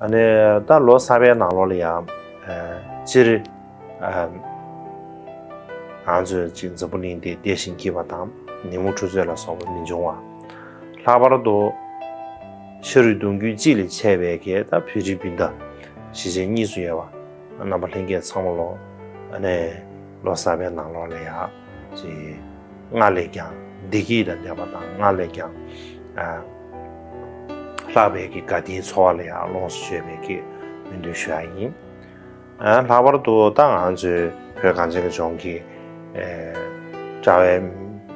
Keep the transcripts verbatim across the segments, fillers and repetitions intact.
ཨ་ནི་ད་ལོ་གསར་པའི་ནང་ལོགས་ལ་ཡང་སྤྱིར་ང་ཚོས་ཅིག་འཛམ་བུ་གླིང་འདི་བདེ་ཞིང་སྐྱིད་པ་དང་ནད་མུག་འཁྲུག་རྩོད་ལ་སོགས་པ་མི་འབྱུང་བ། ལྷག་པར་དུ་ཕྱི་རོལ་གདུང་རྒྱུད་གཅིག་ལས་ཆད་པའི་གི་ད་བོད་རིགས་སྤུན་ཟླ་གཞིས་བྱེས་གཉིས་སུ་ཡོད་པ་རྣམ་པ་ལྷན་རྒྱས་ཚང་མ་ལོ་ཨ་ནི་ལོ་གསར་པའི་ནང་ལོགས་ལ་ཡང་ཅིག་སྔར་ལས་ཀྱང་བདེ་སྐྱིད་དང་ལྡན་པ་དང་སྔར་ལས་ཀྱང་ཨ་ལྷག་པའི་གི་དགའ་བདེའི་འཚོ་བ་ལ་ཡང་ལོངས་སུ་སྤྱོད་པའི་གི་སྨོན་འདུན་ཞུ་ཡ་ཡིན། ཨ་ལྷག་པར་དུ་ད་ང་ཚོའི་བོད་གངས་ཅན་གྱི་ལྗོངས་ཀྱི་ཨེ་དྲ་བའི་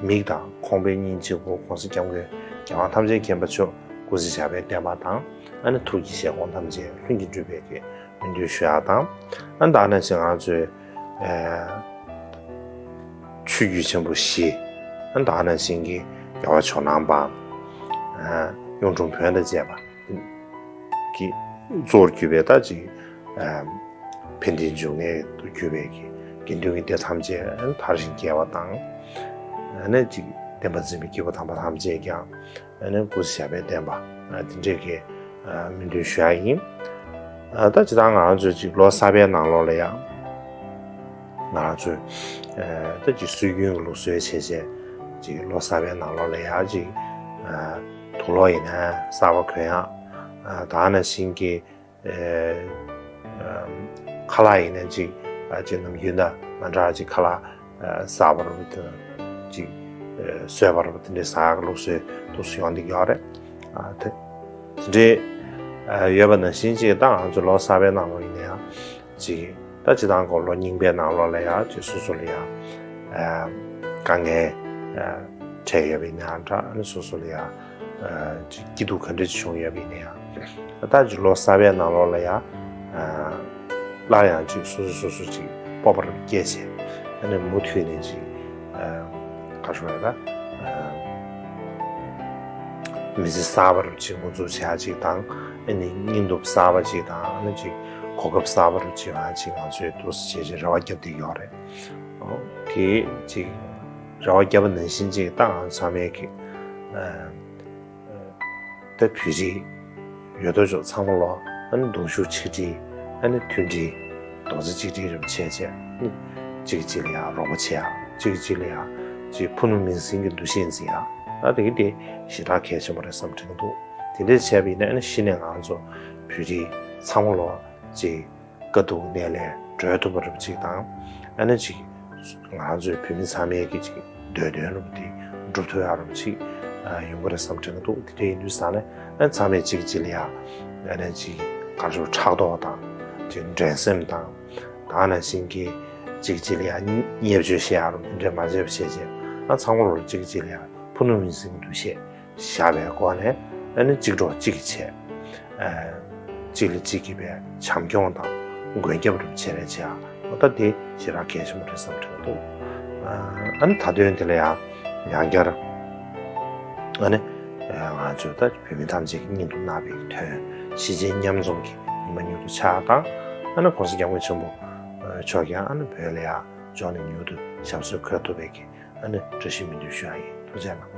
མིག་དང་ཁོང་པའི་སྙིང་གཅིག་པུ་༸གོང་ས་༸སྐྱབས་མགོན་རྒྱལ་དབང་ཐམས་ཅད་མཁྱེན་པ་མཆོག་སྐུ་ཚེ་ཞབས་པད་བརྟན་པ་དང་ཨ་ནི་ཐུགས་ཀྱི་བཞེད་དགོངས་ཐམས་ཅད་ལྷུན་གྱིས་འགྲུབ་པའི་གི་སྨོན་འདུན་ཞུ་ཡ་དང་། ཨ་ནི་ད་ནང་བཞིན་ང་ཚོའི་ཨེ་ཆོས་བརྒྱུད་ཆེན་པོ་བཞི། ཨ་ནི་ད་ནང་བཞིན་གྱི་རྒྱལ་བ་ཇོ་ནང་པ། ཨེ་གཡུང་དྲུང་བོན་དང་བཅས་པ། གི་གཙོ་བོར་གྱུར་པའི་ད་ཅིག་ཨ་ཕན་བདེའི་འབྱུང་གནས་སུ་གྱུར་པའི་གི་དགེ་འདུན་གྱི་སྡེ་ཐམས་ཅད་དར་ཞིང་རྒྱས་པ་དང་། ཨ་ནི་ཅིག་བསྟན་པ་འཛིན་པའི་སྐྱེས་བུ་དམ་པ་ཐམས་ཅད་ཀྱང་ཨ་ནི་སྐུ་ཚེ་ཞབས་པད་བརྟན་པ་ཨ་དེ་འདྲས་ཀྱི་ཨ་སྨོན་འདུན་ཞུ་ཡ་ཡིན། ཨ་ད་ཇི་ལྟར་ང་ཚོས་ཅིག་ལོ་གསར་པའི་ནང་ལོགས་ལ་ཡང་ང་ཚོས་ཨ་ད་ཅིག་སྲོལ་རྒྱུན་གྱི་ལུགས་སྲོལ་བྱས་བྱས་ཅིག་ལོ་གསར་པའི་ནང་ལོགས་ལ་ཡང་ཅིག་ཨ་དུག་ལོག་ཡིན་ན་གསར་པ་གོན་ཡག་ཨ་ད་ནང་བཞིན་གྱི་ཨེ་ཨམ་ཁ་ལག་ཡིན་ན་ཅིག་ཨ་ཅིག་ནམ་རྒྱུན་དང་མ་འདྲ་ཅིག་ཁ་ལག་ཨ་གསར་པ་རུ་དང་ཅིག་ཨེ་བཟོས་པ་རུ་དེ་འདྲའི་ཟ་ཡག་ལུགས་སྲོལ་འདུག་སེ་ཡོང་བསྡད་ཡོད་རེད། ཨ་དེ་དེ་འདྲའི་ཨ་ཡོད་པ་ནང་བཞིན་ཅིག་ད་ང་ཚོ་ལོ་གསར་པའི་ནང་ལོགས་ཡིན་ན་ཡང་ཅིག་ད་སྤྱིར་བཏང་གི་ལོ་རྙིང་པའི་ནང་ལོགས་ལ་ཡང་ཅིག་སོ་སོ་ལ་ཡང་ཨ་དཀའ་ངལ་ཨ་འཕྲད་ཡོད་པ་ཡིན་ན་ཡང་འདྲ། ཨ་ནི་སོ་སོ་ལ་ཡང་ཨ་ཅིག་སྐྱིད་སྡུག་ག་འདྲ་ཅིག་བྱུང་ཡོད་པ་ཡིན་ན་ཡང་། ད་ཅིག་ལོ་གསར་པའི་ནང་ལོགས་ལ་ཡང་ཨ་སླར་ཡང་ཅིག་སོ་སོ་སོ་སོ་ཅིག་སྤོབས་པ་རུ་སྐྱེས་བྱས། ཨ་ནི་མུ་མཐུད་ནས་ཅིག་ཨ་ག་རེ་ཟེར་དགོས་རེད་ད། ཨ་མི་ཚེ་གསར་པ་རུ་ཅིག་འགོ་འཛུགས་བྱེད་ཡག་ཅིག་དང་། ཨ་ནི་སྙིང་སྟོབས་གསར་པ་ཅིག་དང་། ཨ་ནི་ཅིག་གོ་སྐབས་གསར་པ་རུ་ཅིག་ཡོང་ཡག་ཅིག་ང་ཚོས་འདུག་སེ་བྱས་བྱས་རེ་བ་བརྒྱབ་བསྡད་ཡོད་རེད། ཨོ་དེ་ཅིག་རེ་བ་བརྒྱབ་པ་ནང་བཞིན་ཅིག་ད་ང་ཚང་མས་ཀྱི་ཨ་ད་བོད་རིགས་ཡོད་དོ་ཅོག་ཚང་མ་ལོ། ཨ་ནི་གདུང་ཤུགས་ཆིག་སྒྲིལ། ཨ་ནི་མཐུན་སྒྲིལ། རྡོག་རྩ་གཅིག་སྒྲིལ་རེ་བྱས་བྱས། ཨ་ནི་གཅིག་གཅིག་ལ་ཡང་རོགས་པ་བྱེད་ཡག་གཅིག་གཅིག་ལ་ཡང་ཅིག་ཕུ་ནུ་མིང་སྲིང་གི་འདུ་ཤེས་འཛིན་ཡག་ཨ་དེ་གི་དེ་ཞེ་དྲག་གལ་ཆེན་པོ་རེད་བསམ་དྲན་འདུག་དེ་འདྲས་བྱས་པ་ཡིན་ན་ཨ་ནི་གཞི་ནས་ང་ཚོ་བོད་རིགས་ཚང་མ་ལོ་ཅིག་དཀའ་སྡུག་ནད་ལས་སྒྲོལ་ཐུབ་པ་རེད་པ་ཅིག་དང་། ཨ་ནི་ཅིག་ང་ཚོའི་བོད་མི་ཚང་མའི་གི་ཅིག་འདོད་དོན་རེད་པ་དེ་འགྲུབ་ཐུབ་ཡག་རེད་པ་ཅིག་ཨ་ཡོང་གི་རེད་བསམ་དྲན་གྱི་འདུག་དེ་འདྲ་ཡིན་དུས་ཙང་ནས་ཨ་ཚང་མས་གཅིག་གཅིག་ལ་ཡ་ཨ་ནི་ཅིག་ག་རེ་ཕྲག་དོག་དང་ཅིག་འགྲན་སེམས་དང་། ད་ནང་བཞིན་གྱི་གཅིག་གཅིག་ལ་ཡ་བརྙས་བཅོས་བྱེད་ཡག་རེད་པ་དེ་འདྲ་མ་བྱས་པ་བྱས་བྱས། ཨ་ཚང་མ་ལོ་གཅིག་གཅིག་ལ་ཡ་ཕུ་ནུ་མིང་སྲིང་འདུ་ཤེས་བཞག་པའི་སྒོ་ནས་ཨ་ནི་གཅིག་གྲོགས་གཅིག་གིས་བྱས། ཨ་གཅིག་ལ་གཅིག་གིས་པའི་བྱམས་སྐྱོང་དང་མགོན་སྐྱབས་རུ་བྱེད་རེས་བྱེད་ཡ། འོ་ད་དེ་ཞེ་དྲག་གལ་ཆེན་པོ་རེད་བསམ་དྲན་འདུག་ཨ་ནི་ད་དོན་དེ་ལ་ཡང་ཡང་བསྐྱར་ཨ་ནི་ང་ཚོས་ད་བོད་མི་ཐམས་ཅད་ཀྱི་སྙིང་དུ་བརྣག་པའི་དོན། གཞིས་བྱེས་མཉམ་འཛོམས་ཀྱི་ཉི་མ་མྱུར་དུ་འཆར་དང་། ཨ་ནི་༸གོང་ས་༸སྐྱབས་མགོན་ཆེན་པོ་མཆོག་ཀྱང་ཨ་ནི་བོད་ལ་ཡང་འབྱོར་ནས་མྱུར་དུ་ཞབས་སོར་འཁོད་ཐུབ་པའི་གི་ཨ་ནི་བཀྲ་ཤིས་སྨོན་འདུན་ཞུ་ཡ་ཡིན། ཐུགས་རྗེ་གནང་།